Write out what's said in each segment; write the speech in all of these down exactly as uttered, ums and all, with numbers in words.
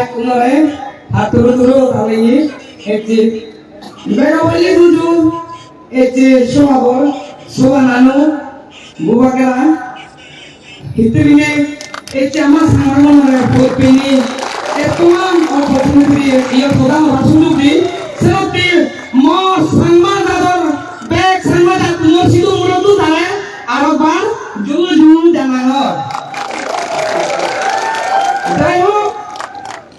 Kunore, haturu turu, tali, eti. Bega wali dudu, eti, sohabo, sohananu, bubakera. Hitirine, eti ama sangarmano re, bopini, etuan, o bopini, iyo, soda, o sunduk di, seroti, mo, sangma, dador, bek, sangma, dad, mo, sidu, muro, tu, tale, aro bar, julu, julu, janano. Jai hok,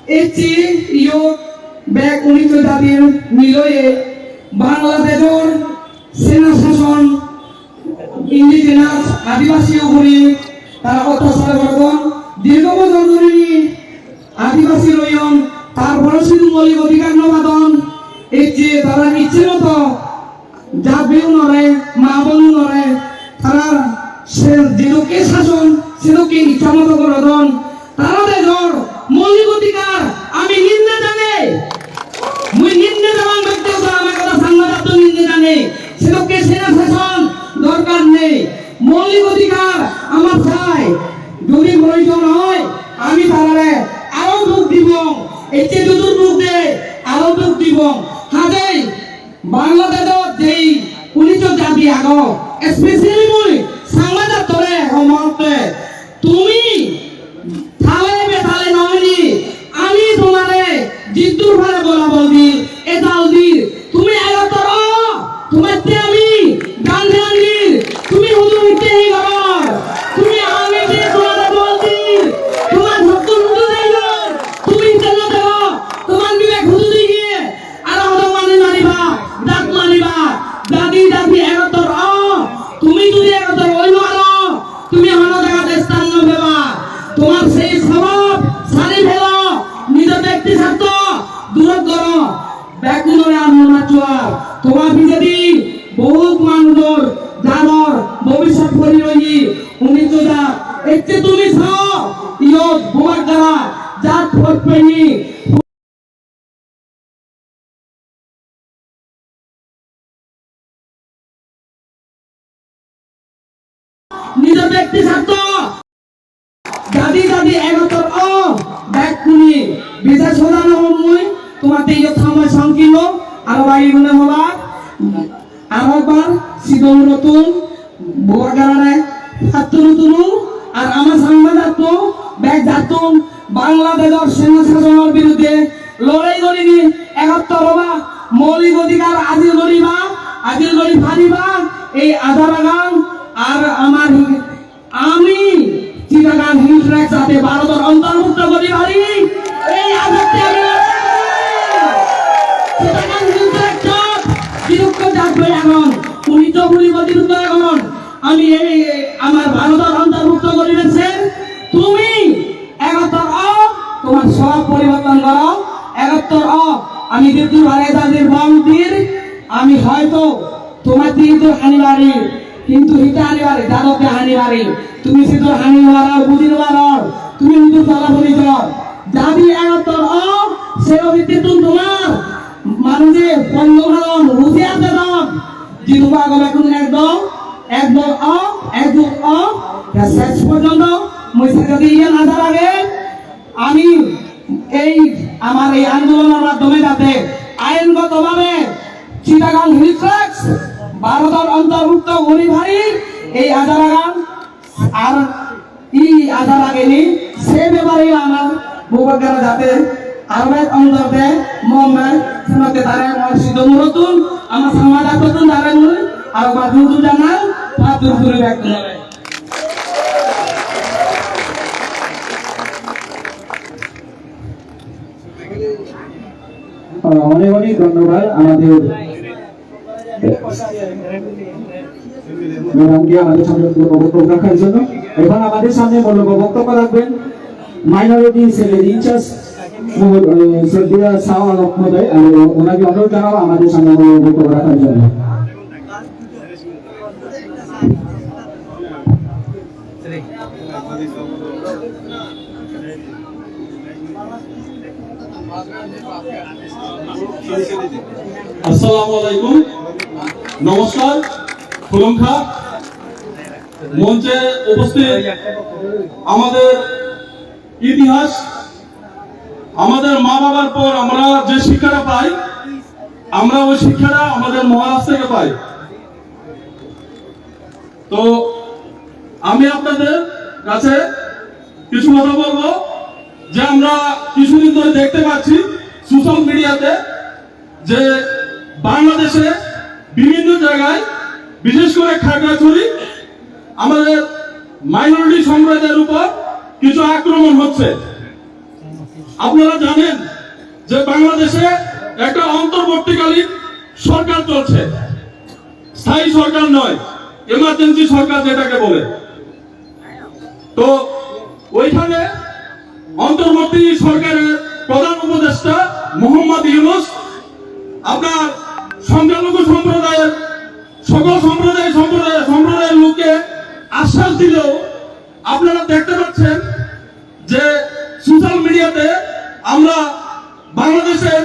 Eti yo bek unitto jatir miloye Bangladeshor sena sason indigenous adibasi uguri tara ottachar gorodon, dirgo bojor dhori adibasi royon, tarpore sidu molik odhikar no padon, eti tara icche moto Jat biunore, ma bonunore, tarar se jedokke sason, sedokke ichcha moto gorodon. Tara dejor moulik odhikar ami ninda janai. Mui ninda janang, bektigoto amar kotha sangma jatto ninda janai. Sedokke sena sason dorkar nei. Moulik odhikar amar chai. Jodi proyojon oi, ami tarare aro duk dibong. Ecche judur duk de, aro duk dibong. Hajei Bangladeshot jei unitto jati ago, especially mui sangma jattore homotte, tumi thale bethale nohini, ami tomare jiddur phare bola boldir, ejaldir, tumi egottoro, tomatte ami dan dandir, tumi hudu hitte hi goror, tumi ami je tomare boldir, tomar hokko hudu jailor, tumi hitte no dego, tomar bibek hudu diye, Aro hodok manwi maniba, dak maniba, jati jati egottor o, tumi jodi egottor oi no paro, tumi hono jagat sthan no peba, tomar sei swbhab sari phelo, nijor bekti sartho durot goro, bekunore ano machuar, tomar pijedi bohut manujor jador bhobishyot pori royi, unitto jat, ecche tumi sao, iyot bubagra jat phojpeni. Nijor bekti sartho, jati jati egottor o, bekkuni bijai sojano homui, tomar teiyo thambai songkilo, aro bai gune hoba. Aro ekbar sidong rotun, bubagrare, patturu tunu, ar ama sangma jatto, bek jatto, Bangladeshor sena sasonor biruddhe lorai gorini, egottor oba, moulik odhikar ajil goriba, ajil gori pariba, ei aja ragang, ar amar hi-, Ami Chittagong Hill Tracts jate Bharotor ontorbhukto gori pari, ei ajatte ami loroi. Chittagong Hill Tracts jat, jirukko jat bai agon, unitto guri bo jirukko agon. Ami ei amar Bharotor ontorbhukto goribe se, tumi egottor o, tomar swbhab poriborton goro, egottor o, ami jirukko bare jadir bong dir, ami hoyto Tomar di idur hani bari, hintu hita hani bari, jadok de hani bari. Tumi sidur hani no paror, buji no paror. Tumi idur tola buli jor. Jadi egottor o, sero hitti tun tomar. Manuje ponno halon, ruji ate don. Jidu bago bekun ekdol, ekdol o, ekdol o. Ya ses porjonto, mui sakati iyan aja rage. Ami ei amar ei andolonor maddhome jate aingotobhabe Chittagong Hill Tracts Bharotor ontorbhukto gori pari, ei aja ragang ar ei aja rageni se bepare amar bubagra jate aro ek ondor de mom nai senote dare mor sido murotun ama samaj atotun dare mui aro ba juju janang patur guru bek nore. আহ, অনেক অনেক ধন্যবাদ আমাদের ম্যাডামকে আমাদের সামনে মূল্যবান বক্তব্য রাখার জন্য। এখন আমাদের সামনে মূল্যবান বক্তব্য রাখবেন মাইনরিটি সেলের ইনচার্জ মহোদয়, আহ, শ্রদ্ধেয় শাহ আলম মহোদয়। আমি ওনাকে অনুরোধ জানাবো আমাদের সামনে মূল্যবান বক্তব্য রাখার জন্য। আসসালামু আলাইকুম, নমস্কার, খুলুমখা। মঞ্চে উপস্থিত আমাদের ইতিহাস আমাদের মা বাবার পর আমরা যে শিক্ষাটা পাই, আমরা ওই শিক্ষাটা আমাদের মহারাজ থেকে পাই। তো আমি আপনাদের কাছে কিছু কথা বলবো যে আমরা কিছুদিন ধরে দেখতে পাচ্ছি সোশ্যাল মিডিয়াতে যে বাংলাদেশে বিভিন্ন জায়গায়, বিশেষ করে খাগড়াছড়ি, আমাদের মাইনরিটি সম্প্রদায়ের উপর কিছু আক্রমণ হচ্ছে। আপনারা জানেন যে বাংলাদেশে একটা অন্তর্বর্তীকালীন সরকার চলছে, স্থায়ী সরকার নয়, ইমার্জেন্সি সরকার যেটাকে বলে। তো ওইখানে অন্তর্বর্তী সরকারের প্রধান উপদেষ্টা মোহাম্মদ ইউনূস আপনার সংখ্যালঘু সম্প্রদায়ের, সকল সম্প্রদায়, সম্প্রদায়, সম্প্রদায়ের লোককে আশ্বাস দিলেও আপনারা দেখতে পাচ্ছেন যে সোশ্যাল মিডিয়াতে আমরা বাংলাদেশের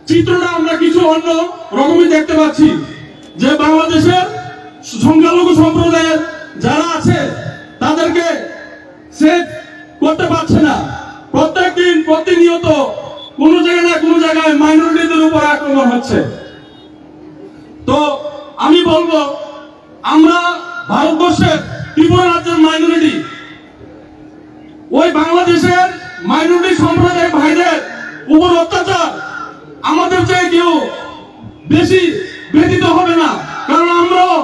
চিত্রটা আমরা কিছু অন্য রকমই দেখতে পাচ্ছি, যে বাংলাদেশের সংখ্যালঘু সম্প্রদায়ের যারা আছে তাদেরকে সেভ করতে পারছে না। প্রত্যেক দিন প্রতিনিয়ত কোনো জায়গায় না কোনো জায়গায় মাইনরিটিদের উপর আক্রমণ হচ্ছে। তো আমি বলবো, আমরা ভারতবর্ষের ত্রিপুরা রাজ্যের মাইনরিটি, ওই বাংলাদেশের মাইনরিটি সম্প্রদায় ভাইদের উপর অত্যাচার আমাদের চেয়ে কেউ বেশি ব্যথিত হবে না, কারণ আমরাও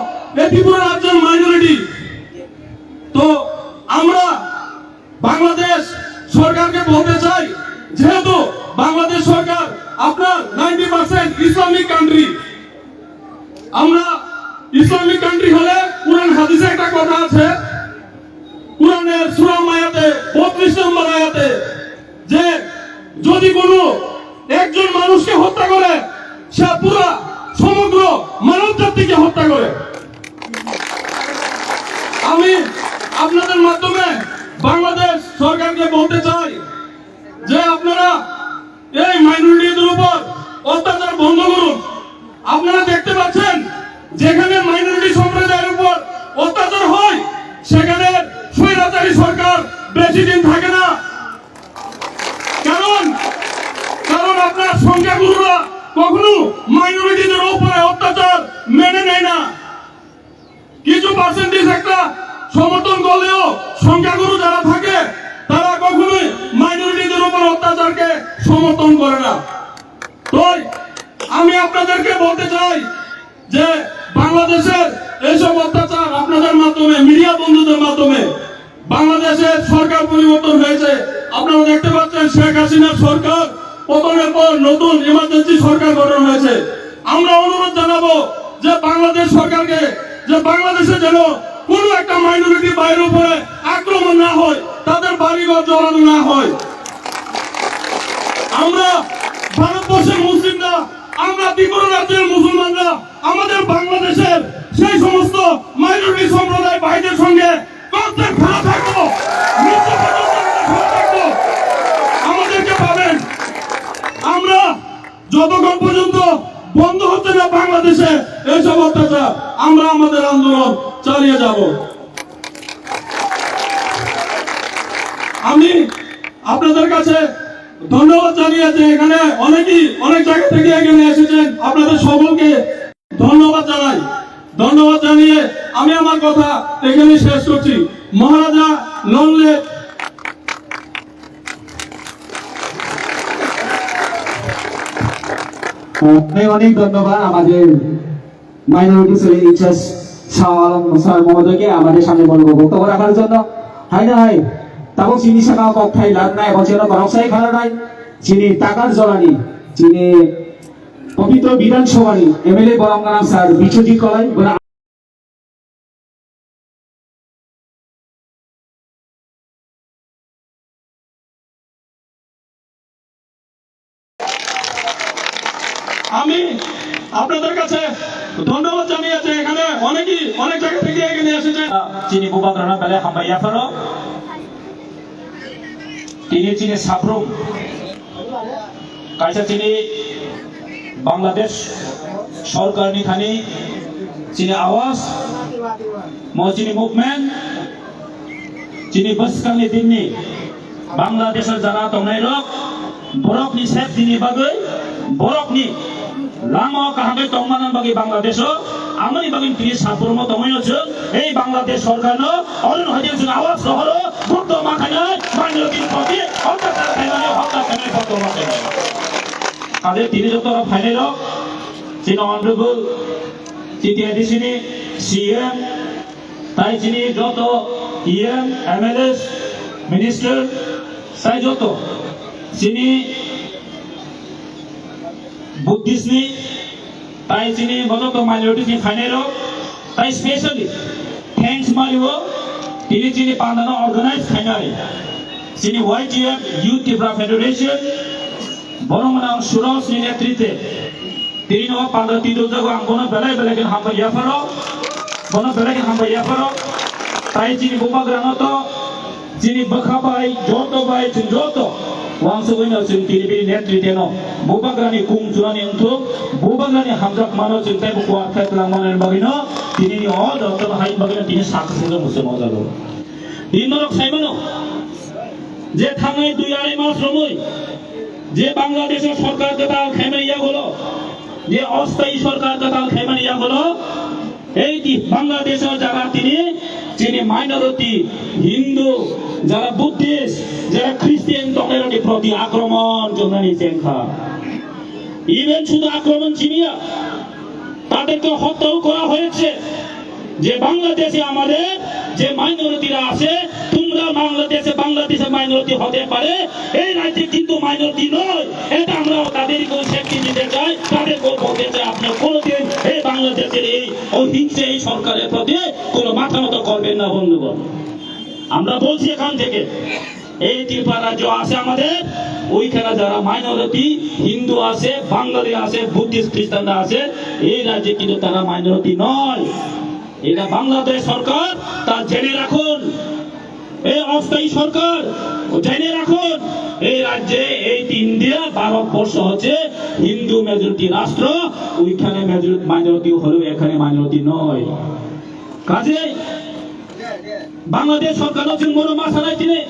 এই ত্রিপুরা রাজ্যের মাইনরিটি। তো আমরা বাংলাদেশ সরকারকে বলতে চাই, যেহেতু বাংলাদেশ সরকার আপনার নাইনটি পার্সেন্ট ইসলামিক কান্ট্রি, আমরা ইসলামিক কান্ট্রি হলে কোরআন হাদিসে একটা কথা আছে, কোরআনের সূরা মায়াতে বত্রিশ নম্বর আয়াতে, যে যদি কোনো একজন মানুষকে হত্যা করে, সে পুরা সমগ্র মানব জাতিকে হত্যা করে। আমি আপনাদের মাধ্যমে বাংলাদেশ সরকারকে বলতে চাই যে আপনারা এই মাইনরিটিদের উপর অত্যাচার বন্ধ করুন। আপনারা দেখতে পাচ্ছেন, যেখানে মাইনরিটি সম্প্রদায়ের উপর অত্যাচার হয়, সেখানে স্বৈরাচারী সরকার বেশি দিন থাকে না। কারণ, কারণ আপনার সংখ্যাগুরুরা কখনো মাইনরিটিদের উপরে অত্যাচার মেনে নেয় না। কিছু পার্সেন্টেজ একটা সমর্থন করলেও সংখ্যাগুরু যারা থাকে, তারা কখনোই মাইনরিটিদের উপর অত্যাচারকে সমর্থন করে না। তাই আমি আপনাদেরকে বলতে চাই যে বাংলাদেশের এইসব অত্যাচার আপনাদের মাধ্যমে, মিডিয়া বন্ধুদের মাধ্যমে বাংলাদেশের সরকার পরিবর্তন হয়েছে। আপনারা দেখতে পাচ্ছেন, শেখ হাসিনার সরকার পতনের পর নতুন ইমার্জেন্সি সরকার গঠন হয়েছে। আমরা অনুরোধ জানাবো যে বাংলাদেশ সরকারকে, যে বাংলাদেশে যেন কোনো একটা মাইনরিটি ভাইয়ের উপরে আক্রমণ না হয়, তাদের বাড়িঘর জ্বালানো না হয়। আমরা ভারতবর্ষের মুসলিমরা, আমরা ত্রিপুরা রাজ্যের মুসলমানরা, আমাদের বাংলাদেশের সেই সমস্ত মাইনরিটি সম্প্রদায় ভাইদের সঙ্গে কতদিন খড়া থাকবো, মৃত্যু পর্যন্ত আমরা খড়া থাকবো। আমাদেরকে পাবেন। আমরা যতক্ষণ পর্যন্ত বন্ধ হচ্ছে না বাংলাদেশে এইসব অত্যাচার, আমরা আমাদের আন্দোলন চালিয়ে যাব। আমি আপনাদের কাছে ধন্যবাদ জানিয়ে যে এখানে অনেকেই অনেক জায়গা থেকে এখানে এসেছেন, আপনাদের সকলকে ধন্যবাদ জানাই। ধন্যবাদ জানিয়ে আমি আমার কথা এখানে শেষ করছি। মহারাজা, long live। অনেক অনেক ধন্যবাদ আমাদের minority cell in-charge Shah Alam sir মহোদয়কে আমাদের সামনে বক্তব্য বক্তব্য রাখার জন্য। Hai nai, tabuk chini saka kok thai lar nai, bo chini korok sai khara nai, chini takar jolani, chini পবিত্র বিধানসভানি এমএলএ বরং স্যার বিশ্বজিৎ কলাই, আমি আপনাদের কাছে ধন্যবাদ জানিয়ে যে এখানে অনেকেই অনেক জায়গা থেকে এখানে এসেছে। Chini bubagra no belai hambai yapharo. Tini chini saprum kaisa chini Bangladesh sorkar ni thani chini awas, mo chini movement, chini bwskang ni din ni Bangladesh o jana tongnai rok, Borokni safety ni bagwi, borokni lama o kaham khe tongmani bagwi Bangladesh o, amoni bagwi tini sapromo tongwi no chwng ei Bangladesh sorkar no oron hoite chwng awas rohoro, bukto ma khainai, minority ni proti otyachar khaimani, hotya khainai, bukto ma khainai. Kade tini joto rok phainai rok, chini honorable C T I D C ni C M, tai chini joto E M, M L As, minister, tai joto chini Buddhist ni, tai chini joto minorities ni phainai rok, tai specially thanks mari o, tini chini panda no organize khainai chini Y T F, Youth Tipra Federation, bono mwnang Suraj ni netritwe. Tini no panda twi rwjago, ang bono belai belai khe hambai yapharo, bono belai khe hambai yapharo. Tai chini bubagra no to, chini bwkha bai, joto bai, chwng joto wansugwi no chwng tini bini netritwe no bubagra ni kung churani wngthuk, bubagra ni hamjakma no chwng teibo kuar khe twlang manani bagwi no tini ni o joto no hai bagwi no tini sak singwi muchung o jago. Tini norok sai mano je thangnai dui arai mas romwi je Bangladesh o sorkar kwtal khaimani yagulo, je osthayi sorkar kwtal khaimani yagulo, ei di Bangladesh o jara tini chini minority, Hindu, jara Buddhist, jara Christian tongnairokni proti akromon chwngnani chengkha. Even শুধু আক্রমণ চিনিয়া, তাদেরকে হত্যাও করা হয়েছে। যে বাংলাদেশে আমাদের যে মাইনরিটিরা আছে, তোমরা বাংলাদেশে, বাংলাদেশে মাইনরিটি হতে পারে, এই রাজ্যে কিন্তু মাইনরিটি নয়। এটা আমরা তাদেরকেও স্বীকৃতি দিতে চাই, তাদেরকেও বলতে চাই, আপনি কোনোদিন এই বাংলাদেশের এই অহিংসা, এই সরকারের প্রতি কোনো মাথা নত করবেন না, বন্ধুগণ। আমরা বলছি এখান থেকে, এই ত্রিপুরা রাজ্য আছে আমাদের, ওইখানে যারা মাইনরিটি, হিন্দু আছে, বাঙালি আছে, বুদ্ধিস্ট খ্রিস্টানরা আছে, এই রাজ্যে কিন্তু তারা মাইনরিটি নয়। এটা বাংলাদেশ সরকার, তা জেনে রাখুন। এই অস্থায়ী সরকার, জেনে রাখুন, এই রাজ্যে, এই ইন্ডিয়া, ভারতবর্ষ হচ্ছে হিন্দু মেজরিটি রাষ্ট্র, ওইখানে মেজরিটি, মাইনরিটি হলেও এখানে মাইনরিটি নয়। কাজেই বাংলাদেশ সরকারও চুম্বন মাসানায় চিনে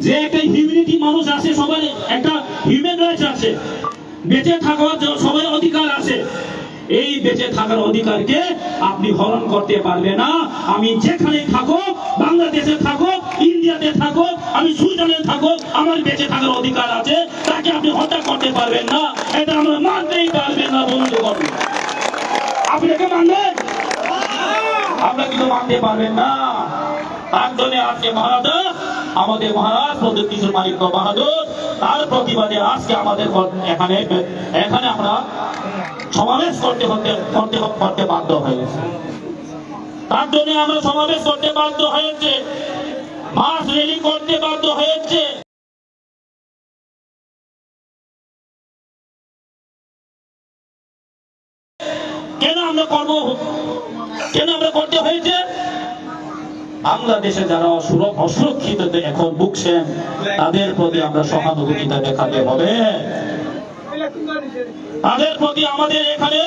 যে একটা হিউম্যানিটি মানুষ আছে, সবার একটা হিউম্যান রাইটস আছে, বেঁচে থাকার জ-, সবার অধিকার আছে। এই বেঁচে থাকার অধিকারকে আপনি হরণ করতে পারবে না। আমি যেখানেই থাকুক, বাংলাদেশে থাকুক, ইন্ডিয়াতে থাকুক, আমি সুইজারল্যান্ডে থাকুক, আমার বেঁচে থাকার অধিকার আছে। তাকে আপনি হত্যা করতে পারবেন না, এটা আমরা মানতেই পারবেন না বন্ধুগণ। আপনি এটা মানবেন? আপনারা কিন্তু মানতে পারবেন না। তার জন্য আজকে মহারাজা, আমাদের মহারাজ প্রদ্যোৎ কিশোর মাণিক্য বাহাদুর, তার প্রতিবাদে আজকে আমাদের কর-, এখানে, এখানে আমরা সমাবেশ করতে হতে, করতে, করতে বাধ্য হয়েছি। তার জন্য আমরা সমাবেশ করতে বাধ্য হয়েছে, মাস র্যালি করতে বাধ্য হয়েছে। কেন আমরা করব, কেন আমরা করতে হয়েছে? বাংলাদেশে যারা অসুর-, অসুরক্ষিত এখন ভুগছেন, তাদের প্রতি আমরা সহানুভূতিটা দেখাতে হবে। তাদের প্রতি আমাদের এখানে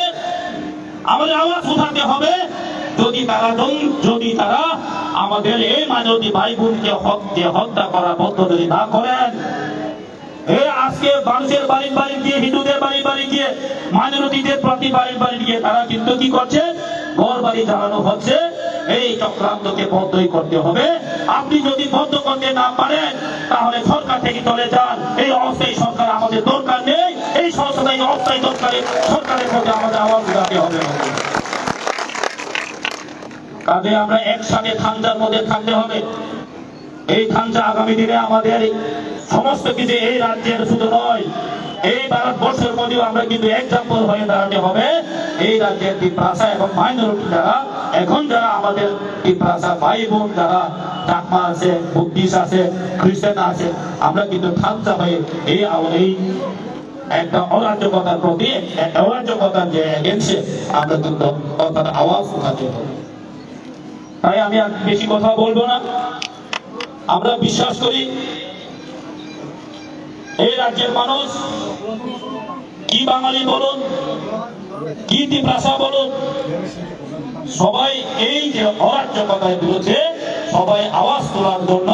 আমাদের আওয়াজ উঠাতে হবে। যদি তারা জং-, যদি তারা আমাদের এই মাইনরিটি ভাই বোনকে হত-, যে হত্যা করার পদ্ধতি যদি না করেন, এই আজকে মানুষের বাড়ি বাড়ি গিয়ে, হিন্দুদের বাড়ি বাড়ি গিয়ে, মাইনরিটিদের প্রতি বাড়ি বাড়ি গিয়ে তারা কিন্তু কি করছে? ঘর বাড়ি জ্বালানো হচ্ছে। এই চক্রান্তকে বন্ধই করতে হবে। আপনি যদি বন্ধ করতে না পারেন, তাহলে সরকার থেকে চলে যান। এই অস্থায়ী সরকার আমাদের দরকার নেই। এই সংস্থায় অস্থায়ী দরকারে সরকারের মধ্যে আমাদের আওয়াজ উঠাতে হবে। কাজে আমরা একসাথে থামচার মধ্যে থাকতে হবে। এই থামচা আগামী দিনে আমাদের সমস্ত কিছু এই রাজ্যের শুধু নয়, এই ভারতবর্ষের মধ্যেও আমরা কিন্তু এক্সাম্পল হয়ে দাঁড়াতে হবে। এই রাজ্যের তিপ্রাসা এবং মাইনরিটি যারা, এখন যারা আমাদের তিপ্রাসা ভাই বোন যারা চাকমা আছে, বুদ্ধিস্ট আছে, খ্রিস্টান আছে, আমরা কিন্তু থামচা হয়ে এই আওয়া-, এই একটা অরাজকতার প্রতি, একটা অরাজকতার যে এগেনস্টে আমরা কিন্তু অর্থাৎ আওয়াজ উঠাতে হবে। তাই আমি আর বেশি কথা বলবো না। আমরা বিশ্বাস করি এই রাজ্যের মানুষ, কি বাঙালি বলুন, কি তিপ্রাসা বলুন, সবাই এই যে অরাজ্যকতার বিরুদ্ধে সবাই আওয়াজ তোলার জন্য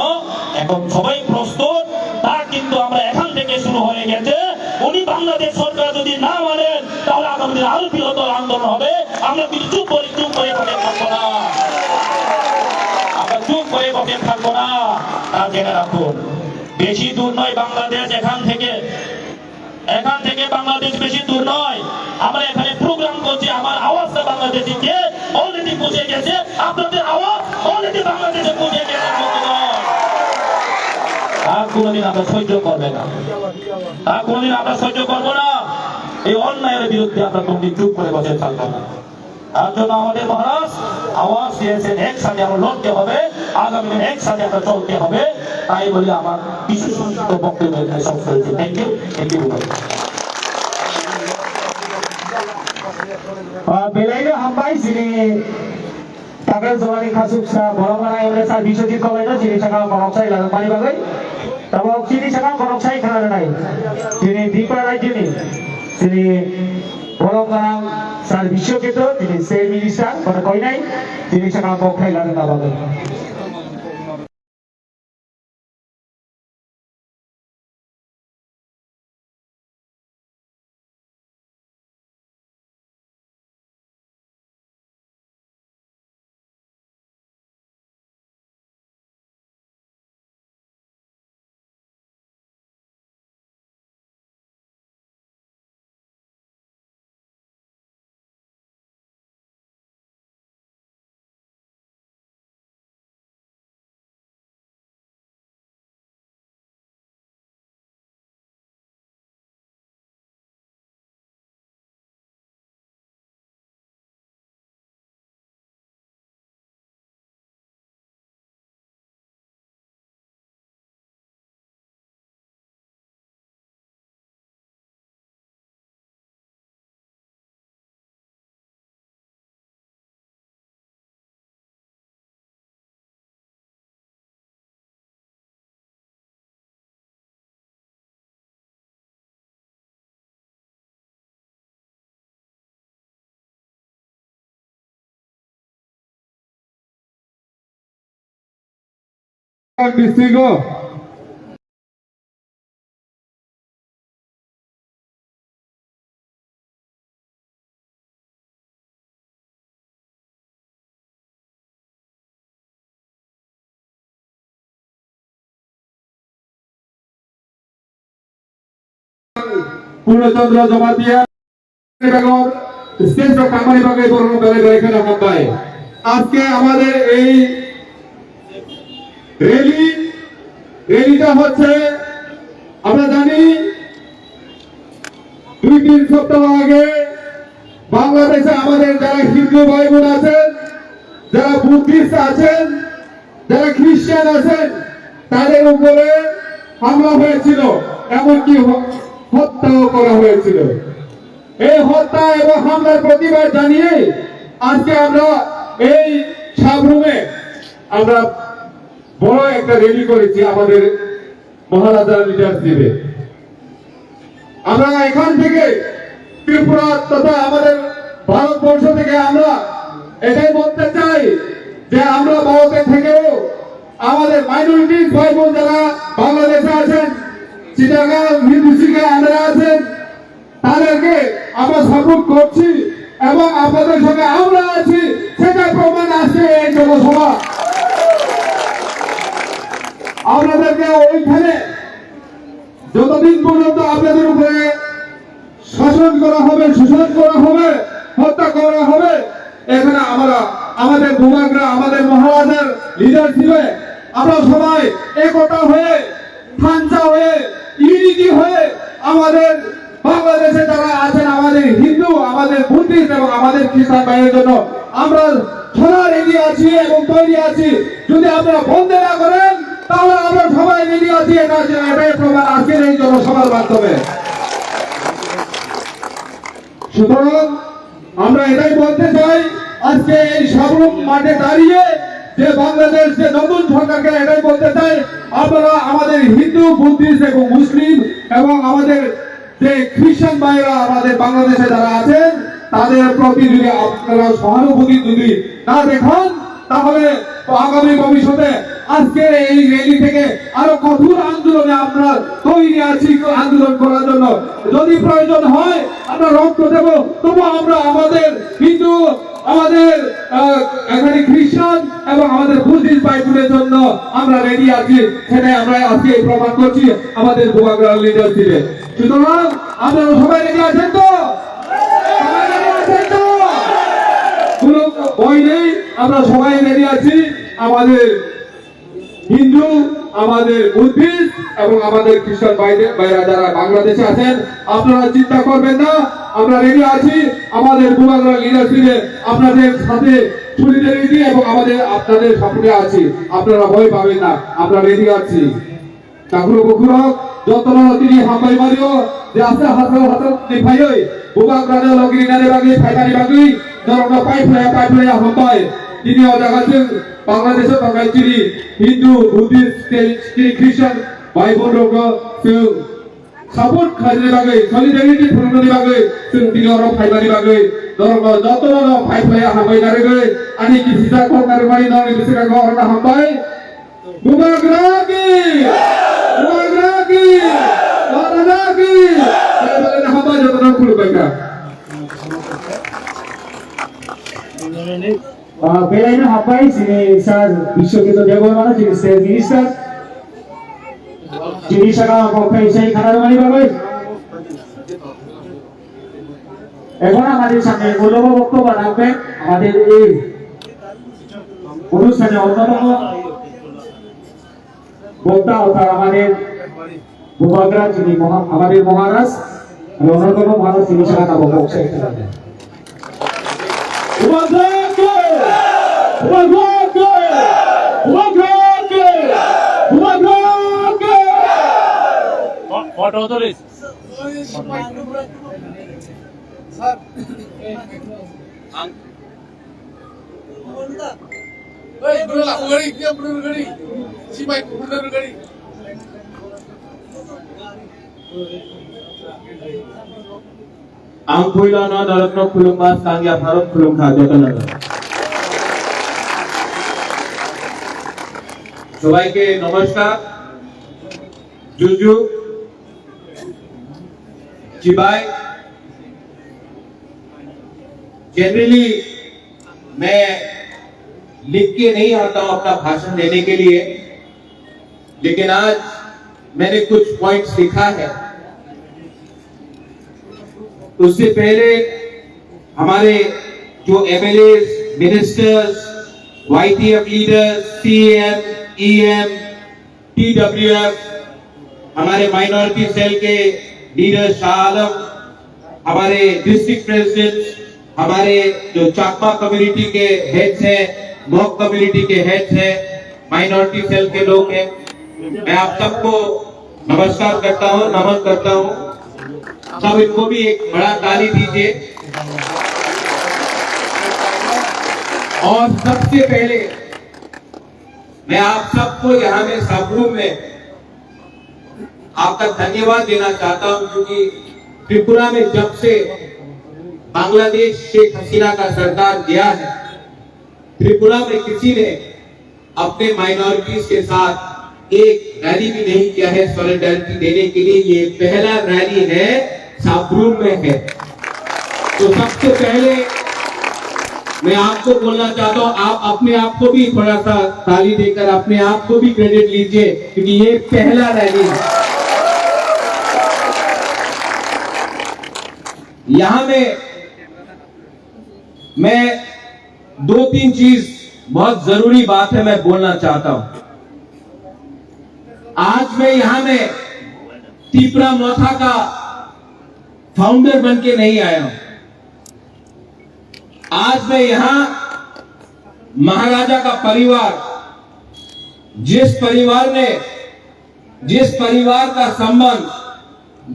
এখন সবাই প্রস্তুত। তা কিন্তু আমরা এখান থেকে শুরু হয়ে বেশি দূর নয় বাংলাদেশ এখান থেকে, এখান থেকে বাংলাদেশ বেশি দূর নয়। আমরা এখানে প্রোগ্রাম করছি, আমার আওয়াজটা বাংলাদেশিকে অলরেডি বুঝে গেছে, আপনাদের আওয়াজ অলরেডি বাংলাদেশে বুঝে গেছে, বন্ধুগণ। আর কোনোদিন আমরা সহ্য করবে না, আর কোনোদিন আমরা সহ্য করবো না। এই অন্যায়ের বিরুদ্ধে আমরা কোনোদিন চুপ করে বসে থাকবো না। তার জন্য আমাদের মহারাজ আওয়াজ দিয়েছেন, একসাথে আমরা লড়তে হবে, আগামী দিনে একসাথে আমরা চলতে হবে। তাই বলে আমার বিশেষ সংক্ষিপ্ত বক্তব্য এখানে শেষ করেছি। Thank you, thank you. Ah, belai no hambai chini takra jora ni khasuksa borok rana M L A sir Biswajit Kolai no chini sakha borok sai lajakmani bagwi. Tabok chini sakha borok sai khna rwnai. Chini Tripura rajyoni chini borok rana sir Biswajit, chini state minister, bono koinai, chini sakha kok khai lajakna bagwi. District o Purnachandra Jamatia Begum শ্রেষ্ঠ কামানি বাগে বরণ বেড়ে বেড়ে কেন হাব্বাই। আজকে আমাদের এই র‍্যালি, র‍্যালিটা হচ্ছে, আমরা জানি দুই তিন সপ্তাহ আগে বাংলাদেশে আমাদের যারা হিন্দু ভাই বোন আছেন, যারা বুদ্ধিস্ট আছেন, যারা খ্রিস্টান আছেন, তাদের উপরে হামলা হয়েছিল, এমনকি হ-, হত্যাও করা হয়েছিল। এই হত্যা এবং হামলার প্রতিবাদ জানিয়ে আজকে আমরা এই সাবরুমে আমরা বড় একটা র‍্যালি করেছি আমাদের মহারাজার লিডারশিপে। আমরা এখান থেকে ত্রিপুরা তথা আমাদের ভারতবর্ষ থেকে আমরা এটাই বলতে চাই যে আমরা ভারতে থেকেও আমাদের মাইনরিটিস ভাই বোন যারা বাংলাদেশে আছেন, চিটাগাং, হিন্দুসিকে আন্ডারে আছেন, তাদেরকে আমরা সাপোর্ট করছি এবং আপনাদের সঙ্গে আমরা আছি, সেটা প্রমাণ আজকে এই জনসভা। আপনাদেরকে ওইখানে যতদিন পর্যন্ত আপনাদের উপরে শাসন করা হবে, শোষণ করা হবে, হত্যা করা হবে, এখানে আমরা আমাদের বুবাগ্রা, আমাদের মহারাজার লিডারশিপে আমরা সবাই একতা হয়ে, থানচা হয়ে, ইউনিটি হয়ে আমাদের বাংলাদেশে যারা আছেন, আমাদের হিন্দু, আমাদের বুদ্ধিস্ট এবং আমাদের খ্রিস্টান ভাইয়ের জন্য আমরা সদা রেডি আছি এবং তৈরি আছি। যদি আপনারা বন্ধ না করেন, তাহলে আমরা সবাই রেডি আছি। এটা, এটাই প্রমাণ আজকের এই জনসভার মাধ্যমে। সুতরাং আমরা এটাই বলতে চাই, আজকে এই সাবরুম মাঠে দাঁড়িয়ে যে বাংলাদেশ, যে নতুন সরকারকে এটাই বলতে চাই, আপনারা আমাদের হিন্দু, বুদ্ধিস্ট এবং মুসলিম এবং আমাদের যে খ্রিস্টান ভাইরা আমাদের বাংলাদেশে যারা আছেন, তাদের প্রতি যদি আপনারা সহানুভূতি যদি না দেখান, তাহলে তো আগামী ভবিষ্যতে আজকের এই র‍্যালি থেকে আরো কঠোর আন্দোলনে আমরা তৈরি আছি আন্দোলন করার জন্য। যদি প্রয়োজন হয়, আমরা রক্ত দেব, তবু আমরা আমাদের হিন্দু আমাদের, আহ, এখানে খ্রিস্টান এবং আমাদের বুদ্ধিস্ট ভাই বোনের জন্য আমরা রেডি আছি। সেটাই আমরা আজকে প্রমাণ করছি আমাদের বুবাগ্রাম লিডারশিপে। সুতরাং আপনারা সবাই রেডি আছেন তো? সবাই রেডি আছেন তো? কোনো ভয় নেই, আমরা সবাই রেডি আছি। আমাদের হিন্দু, আমাদের বুদ্ধিস্ট এবং আমাদের খ্রিস্টান ভাইদের, ভাইরা যারা বাংলাদেশে আছেন, আপনারা চিন্তা করবেন না, আমরা রেডি আছি। আমাদের বুবাগ্রাম লিডারশিপে আপনাদের সাথে সলিডারিটি এবং আমাদের আপনাদের সাপোর্টে আছি। আপনারা ভয় পাবেন না, আমরা রেডি আছি। Takhurok bukhurok jotono tini hambai mario, je asa hasao hasao ni phaioi bubagrano logiri nani bagwi phaimani bagwi norokno pai phlaya pai phlaya hambai. Tini o jaga chwng Bangladesh o tongnai chini Hindu, Buddhist, tei chini Christian bhai bon rokno chwng support khlainani bagwi, solidarity phunuknani bagwi chwng tini oro phaimani bagwi norokno jotono pai phlaya hambai narigwi ani kisisa kok narigmani norokni bwskango orono hambai. Bubagra ki! Bubagra ki! Bubagra ki! Bale bale na hambai jotono khulumbai kha. Ah, belaino hambai chini sir Biswajit Debbarma, chini state minister. Chini saka bo khai sai khana mani bagwi. এখন আমাদের সামনে মূল্যবান বক্তব্য রাখবেন আমাদের এই অনুষ্ঠানে অন্যতম বক্তা অর্থাৎ আমাদের বুবাগ্রা যিনি মহা-, আমাদের মহারাজ, আর অন্যতম মহারাজ যিনি সারা কাপড় বক্সা এখানে আছেন। বুবাগ্রা কে! বুবাগ্রা কে! বুবাগ্রা কে! বুবাগ্রা কে! ফটো তুলিস। Sir. Hei, bro, laku gari, dia bro gari. Si mai bro gari. Ang puila no norokno khulumma, sangya pharok khulumkha jotono. সবাইকে নমস্কার, জুজু, চিবাই। जनरली मैं लिख के नहीं आता हूं अपना भाषण देने के लिए, लेकिन आज मैंने कुछ पॉइंट्स लिखा है। उससे पहले हमारे जो MLA, ministers, YTF leaders, CM, EM, TWF, हमारे माइनॉरिटी सेल के लीडर शाह आलम, हमारे डिस्ट्रिक्ट प्रेसिडेंट, हमारे जो चाकमा कम्युनिटी के हेड्स हैं, मॉग कम्युनिटी के हेड्स हैं, माइनॉरिटी सेल के लोग हैं, मैं आप सबको नमस्कार करता हूँ, नमन करता हूँ। सब इनको भी एक बड़ा ताली दीजिए। और सबसे पहले मैं आप सबको यहाँ में सब रूम में आपका धन्यवाद देना चाहता हूं, क्योंकि त्रिपुरा में जब से बांग्लादेश शेख हसीना का सरकार गया है, त्रिपुरा में किसी ने अपने माइनॉरिटीज के साथ एक रैली भी नहीं किया है सॉलिडारिटी देने के लिए। ये पहला रैली है, साबरूम में है। तो सबसे पहले मैं आपको बोलना चाहता हूं, आप अपने आप को भी थोड़ा सा ताली देकर अपने आप को भी क्रेडिट लीजिए, क्योंकि ये पहला रैली है। यहां में मैं दो तीन चीज, बहुत जरूरी बात है, मैं बोलना चाहता हूं। आज मैं यहां में तिपरा मोथा का फाउंडर बन के नहीं आया हूं। आज मैं यहां महाराजा का परिवार, जिस परिवार ने, जिस परिवार का संबंध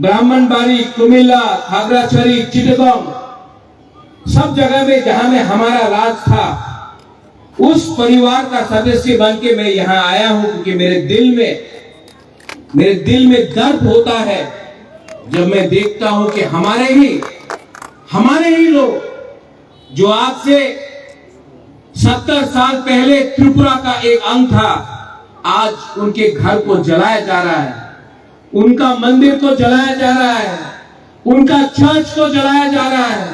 ब्राह्मणबाड़ी, कुमिल्ला, खागड़ाछड़ी, चिटगांव, सब जगह में जहां में हमारा राज था, उस परिवार का सदस्य बन के मैं यहां आया हूं, क्योंकि मेरे दिल में, मेरे दिल में दर्द होता है जब मैं देखता हूं कि हमारे ही, हमारे ही लोग जो आज से सत्तर साल पहले त्रिपुरा का एक अंग था, आज उनके घर को जलाया जा रहा है, उनका मंदिर को जलाया जा रहा है, उनका चर्च को जलाया जा रहा है,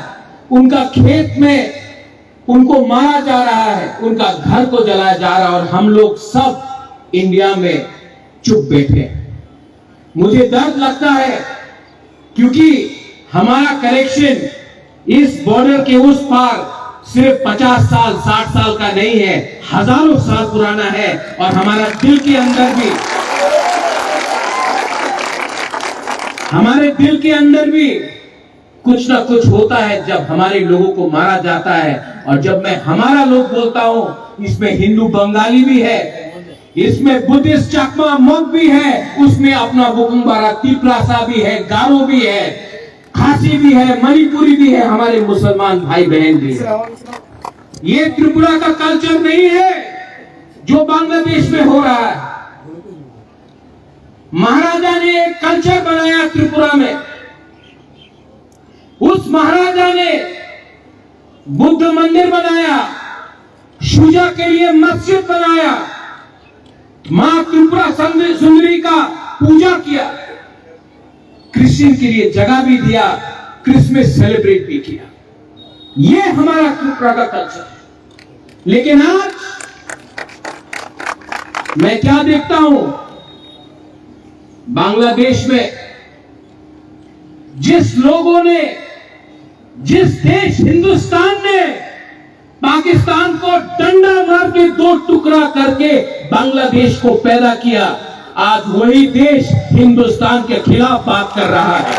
उनका खेत में उनको मारा जा रहा है, उनका घर को जलाया जा रहा है और हम लोग सब इंडिया में चुप बैठे हैं। मुझे दर्द लगता है क्योंकि हमारा कनेक्शन इस बॉर्डर के उस पार सिर्फ पचास साल, साठ साल का नहीं है, हजारों साल पुराना है और हमारा दिल के अंदर भी, हमारे दिल के अंदर भी कुछ ना कुछ होता है जब हमारे लोगों को मारा जाता है। और जब मैं हमारा लोग बोलता हूँ, इसमें हिंदू बंगाली भी है, इसमें बुद्धिस्ट चकमा मंग भी है, उसमें अपना बुकुंबारा तिपरासा भी है, गारो भी है, खासी भी है, मणिपुरी भी है, हमारे मुसलमान भाई बहन भी है। ये त्रिपुरा का कल्चर नहीं है जो बांग्लादेश में हो रहा है। महाराजा ने एक कल्चर बनाया त्रिपुरा में। उस महाराजा ने बुद्ध मंदिर बनाया, शुजा के लिए मस्जिद बनाया, माँ त्रिपुरा सुंदरी का पूजा किया, क्रिश्चियन के लिए जगह भी दिया, क्रिसमस सेलिब्रेट भी किया। ये हमारा त्रिपुरा का कल्चर है। लेकिन आज मैं क्या देखता हूं, बांग्लादेश में जिस लोगों ने, जिस देश हिंदुस्तान ने पाकिस्तान को डंडा मार के दो टुकड़ा करके बांग्लादेश को पैदा किया, आज वही देश हिंदुस्तान के खिलाफ बात कर रहा है।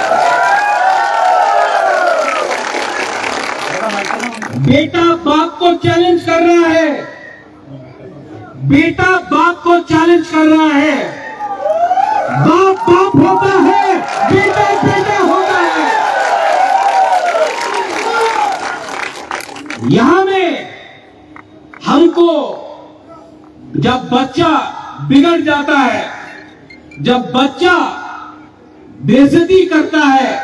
बेटा बाप को चैलेंज कर रहा है, बेटा बाप को चैलेंज कर रहा है। बाप बाप होता है, बेटा बेटा होता है। यहाँ में हमको जब बच्चा बिगड़ जाता है, जब बच्चा बेइज्जती करता है,